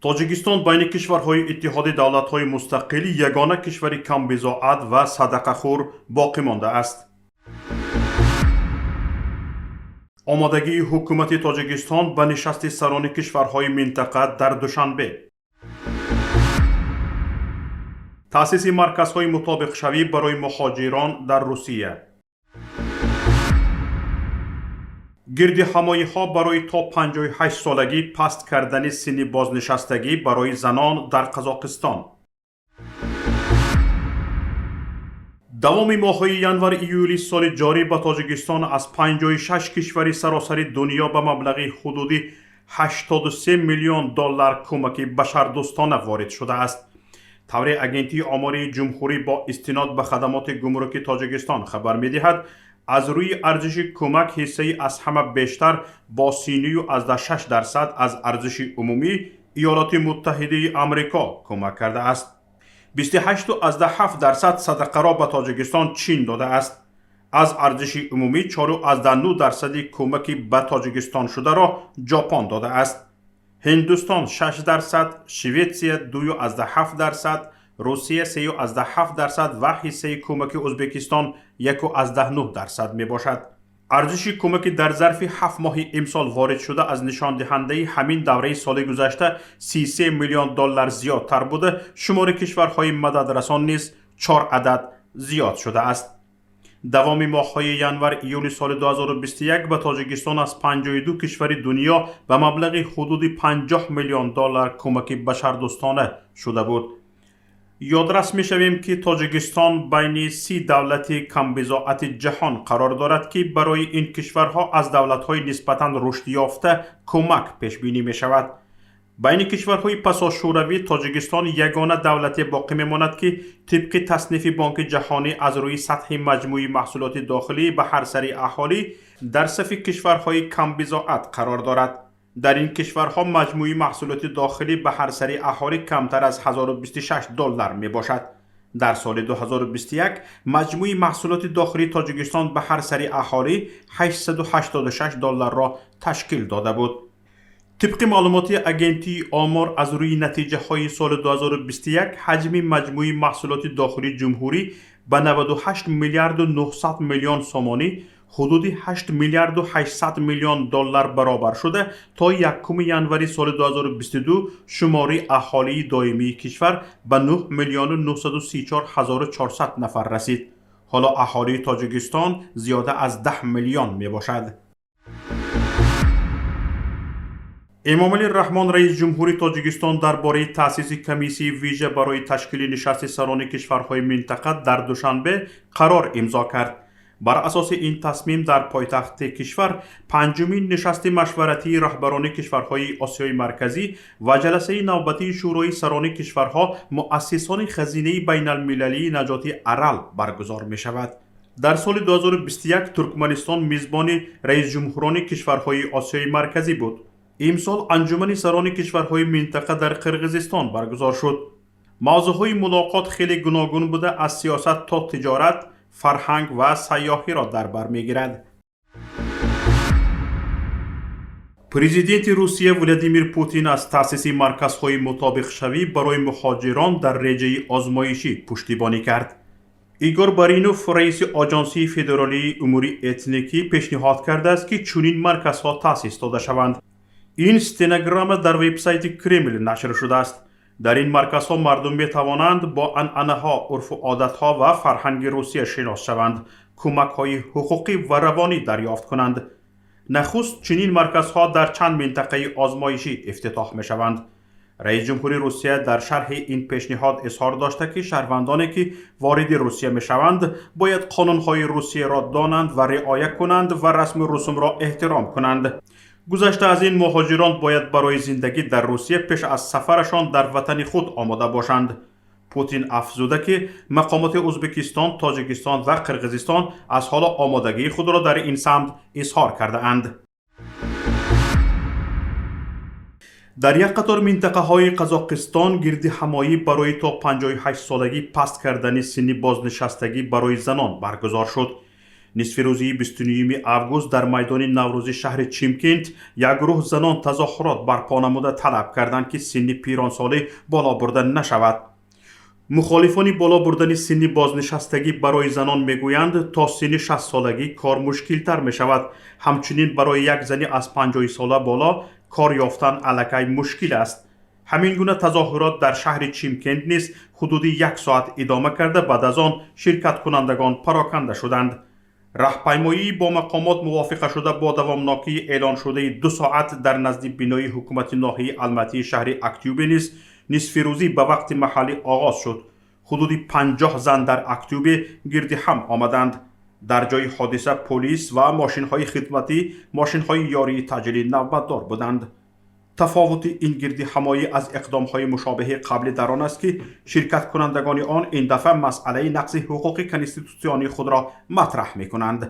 Тоҷикистон байни кишварҳои Иттиҳоди давлатҳои мустақил ягона кишвари камбизоат ва садақахӯр боқӣ мондааст. Омодагии ҳукумати Тоҷикистон ба нишасти сарони кишварҳои минтақа дар Душанбе. Таъсиси марказҳои мутобиқшавӣ барои муҳоҷирон дар Русия. Гирдиҳамоиҳо барои то 58 солагӣ паст кардани синни бознишастагӣ барои занон дар Қазоқистон. Давоми моҳҳои январ-июли соли ҷорӣ ба Тоҷикистон аз 56 кишвари саросари дунё ба маблағи ҳудуди 83 миллион доллар кӯмаки башардӯстона ворид шудааст. Тавре Агентии омории ҷумҳурӣ бо истинод ба хадамоти гумруки Тоҷикистон хабар медиҳад, аз рӯи арзиши кӯмак ҳиссаи аз ҳама бештар бо 30,6% аз арзиши умумӣ Иёлоти Муттаҳидаи Амрико кӯмак кардааст. 28,7% садақаро ба Тоҷикистон Чин додааст. Аз арзиши умумӣ 4,9 дарсади кӯмаки ба Тоҷикистон шударо Ҷопон додааст. Ҳиндустон 6%, Шветсия 2,7%, Русия 3,7% ва ҳиссаи кӯмаки Ӯзбекистон 1,9% мебошад. Арзиши кӯмаки дар зарфи 7 моҳи имсол ворид шуда аз нишондиҳандаи ҳамин давраи соли гузашта 33 миллион доллар зиёдтар буда, шумори кишварҳои мададрасон низ чор адад зиёд шудааст. Давоми моҳҳои январ-июли соли 2021 ба Тоҷикистон аз 52 кишвари дунё ба маблағи ҳудуди 50 миллион доллар кӯмаки башардӯстона шуда буд. Ёдрас мешавем, ки Тоҷикистон байни 30 давлати камбизоати ҷаҳон қарор дорад, ки барои ин кишварҳо аз давлатҳои нисбатан рушдёфта кӯмак пешбинӣ мешавад. Байни кишварҳои пасошӯравӣ Тоҷикистон ягона давлате боқӣ мемонад, ки тибқи таснифи Бонки Ҷаҳонӣ аз рӯи сатҳи маҷмӯи маҳсулоти дохилӣ ба ҳар сари аҳолӣ дар сафи кишварҳои камбизоат қарор дорад. Дар ин кишварҳо маҷмӯи маҳсулоти дохилӣ ба ҳар сари аҳолӣ камтар аз 1026 доллар мебошад. Дар соли 2021 маҷмӯи маҳсулоти дохилии Тоҷикистон ба ҳар сари аҳолӣ 886 долларро ташкил дода буд. Тибқи маълумоти Агентии омор, аз рӯи натиҷаҳои соли 2021 ҳаҷми маҷмӯи маҳсулоти дохилии ҷумҳурӣ ба 98 миллиарду 900 миллион сомонӣ, ҳудуди 8 миллиарду 800 миллион доллар баробар шуда, то 1 январи соли 2022 шумори аҳолии доимии кишвар ба 9 миллиону 934 ҳазору 400 нафар расид. Ҳоло аҳолии Тоҷикистон зиёда аз 10 миллион мебошад. Эмомалӣ Раҳмон, раиси ҷумҳури Тоҷикистон, дар бораи таъсиси комиссияи вижа барои ташкили нишасти сарони кишварҳои минтақа дар Душанбе қарор имзо кард. Бар асоси ин тасмим дар пойтахти кишвар панҷумин нишасти машваратии раҳбарони кишварҳои Осиёи Марказӣ ва ҷаласаи навбатии Шӯрои сарони кишварҳо, муассисони Хазинаи байналмилалии наҷоти Арал баргузор мешавад. Дар соли 2021 Туркманистон мизбони раисҷумҳурони кишварҳои Осиёи Марказӣ буд. Имсол анҷумани сарони кишварҳои минтақа дар Қирғизистон баргузор шуд. Мавзӯъҳои мулоқот хеле гуногун буда, аз сиёсат то тиҷорат, фарҳанг ва сайёҳиро дар бар мегирад. Президенти Русия Владимир Путин аз таъсиси марказҳои мутобиқшавӣ барои муҳоҷирон дар реҷаи озмоишӣ пуштибонӣ кард. Игор Баринов, раиси Оҷонсии федералии умури этникӣ, пешниҳод кардааст, ки чунин марказҳо таъсис дода шаванд. Ин стенограмма дар вебсайти Кремл нашр шудааст. Дар ин марказҳо мардум метавонанд бо анъанаҳо, урфу одатҳо ва фарҳанги Русия шинос шаванд, кӯмакҳои ҳуқуқӣ ва равонӣ дарёфт кунанд. Нахуст чунин марказҳо дар чанд минтақаи озмоишӣ ифтитоҳ мешаванд. Раис ҷумҳури Русия дар шарҳи ин пешниҳод изҳор дошта, ки шаҳрвандоне, ки вориди Русия мешаванд, бояд қонунҳои Русияро донанд ва риоя кунанд ва расму русумро эҳтиром кунанд. Гузашта аз ин, муҳоҷирон бояд барои зиндагӣ дар Русия пеш аз сафарашон дар ватани худ омода бошанд. Путин афзуда, ки мақомоти Ӯзбекистон, Тоҷикистон ва Қирғизистон аз ҳоло омодагии худро дар ин самт изҳор кардаанд. Дар як қатор минтақаҳои Қазоқистон гирдиҳамоӣ барои то 58 солагӣ паст кардани синни бознишастагӣ барои занон баргузор шуд. Нисфи рӯзии 29 август дар майдони Наврӯзи шаҳри Чимкент як гурӯҳ занон тазоҳурот барпо намуда, талаб карданд, ки синни пиронсолӣ боло бурда нашавад. Мухолифони боло бурдани синни бознишастагӣ барои занон мегӯянд, то синни 60-солагӣ кор мушкилтар мешавад. Ҳамчунин барои як зани аз 50-сола боло кор ёфтан аллакай мушкил аст. Ҳамин гуна тазоҳурот дар шаҳри Чимкент низ ҳудуди як соат идома карда, баъд аз он ширкаткунандагон пароканда шуданд. Раҳпаймоии бо мақомот мувофиқашуда бо давомнокии эълоншудаи 2 соат дар назди бинои ҳукумати ноҳияи Алматии шаҳри Актюбе низ нисфирӯзӣ ба вақти маҳаллӣ оғоз шуд. Ҳудуди 50 зан дар Актюбе гирди ҳам омаданд. Дар ҷои ҳодиса полис ва мошинҳои хидматӣ, мошинҳои ёрии таъҷилӣ навбатдор буданд. Тафовути ин гирдиҳамоӣ аз иқдомҳои мушобиҳи қаблӣ дар он аст, ки ширкаткунандагони он ин дафъа масъалаи нақзи ҳуқуқи конститутсионии худро матраҳ мекунанд.